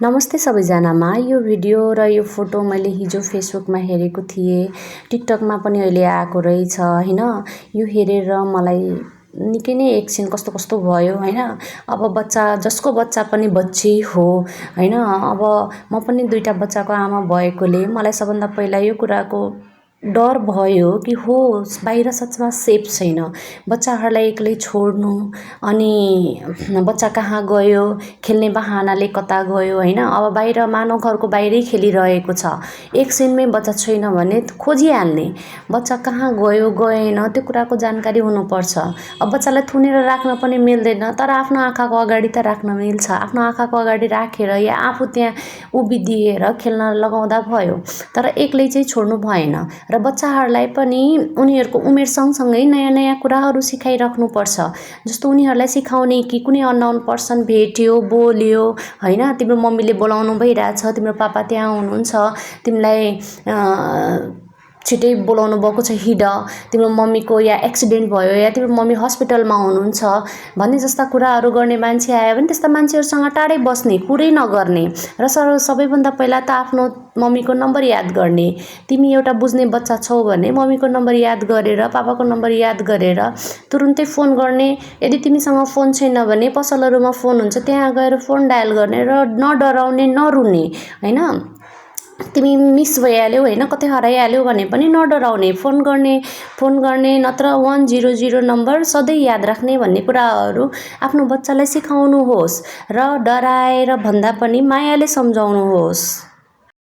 नमस्ते सबैजनामा। यो भिडियो र यो फोटो मैले हिजो फेसबुकमा हेरेको थिएँ। टिकटकमा पनि अहिले आएको रहेछ हैन। यो हेरेर मलाई निकै नै एकछिन कस्तो कस्तो भयो हैन। अब बच्चा जसको बच्चा पनि बच्ची हो हैन। अब म पनि दुईटा बच्चाको आमा भएकोले मलाई सबभन्दा पहिला यो कुराको डर भयो कि हो बाहिर सचमा सेफ छैन। बच्चाहरूलाई एक्लै छोड्नु अनि बच्चा कहाँ गयो, खेल्ने बहानाले कता गयो हैन। अब बाहिर मानव घरको बाहिरै खेलिरहेको छ, एकछिनमै बच्चा छैन भने खोजिहाल्ने, बच्चा कहाँ गयो गएन त्यो कुराको जानकारी हुनुपर्छ। अब बच्चालाई थुनेर राख्न पनि मिल्दैन, तर आफ्नो आँखाको अगाडि त राख्न मिल्छ। आफ्नो आँखाको अगाडि राखेर या आफू त्यहाँ उभिदिएर खेल्न लगाउँदा भयो, तर एक्लै चाहिँ छोड्नु भएन। र बच्चाहरूलाई पनि उनीहरूको उमेर सँगसँगै नयाँ नयाँ कुराहरू सिकाइराख्नुपर्छ। जस्तो उनीहरूलाई सिकाउने कि कुनै अननोन पर्सन भेट्यो, बोल्यो हैन, तिम्रो मम्मीले बोलाउनु भइरहेछ, तिम्रो पापा त्यहाँ हुनुहुन्छ, तिमीलाई छिटै बोलाउनु भएको छ, हिँड, तिम्रो मम्मीको या एक्सिडेन्ट भयो या तिम्रो मम्मी हस्पिटलमा हुनुहुन्छ भन्ने जस्ता कुराहरू गर्ने मान्छे आयो भने त्यस्ता मान्छेहरूसँग टाढै बस्ने, कुरै नगर्ने र सबैभन्दा पहिला त आफ्नो मम्मीको नम्बर याद गर्ने। तिमी एउटा बुझ्ने बच्चा छौ भने मम्मीको नम्बर याद गरेर, पापाको नम्बर याद गरेर तुरुन्तै फोन गर्ने। यदि तिमीसँग फोन छैन भने पसलहरूमा फोन हुन्छ, त्यहाँ गएर फोन डायल गर्ने र नडराउने, नरुने हैन। तिमी मिस भइहाल्यौ हैन, कतै हराइहाल्यौ भने पनि नडराउने, फोन गर्ने नत्र 100 नम्बर सधैँ याद राख्ने भन्ने कुराहरू आफ्नो बच्चालाई सिकाउनुहोस् र डराएर भन्दा पनि मायाले सम्झाउनुहोस्।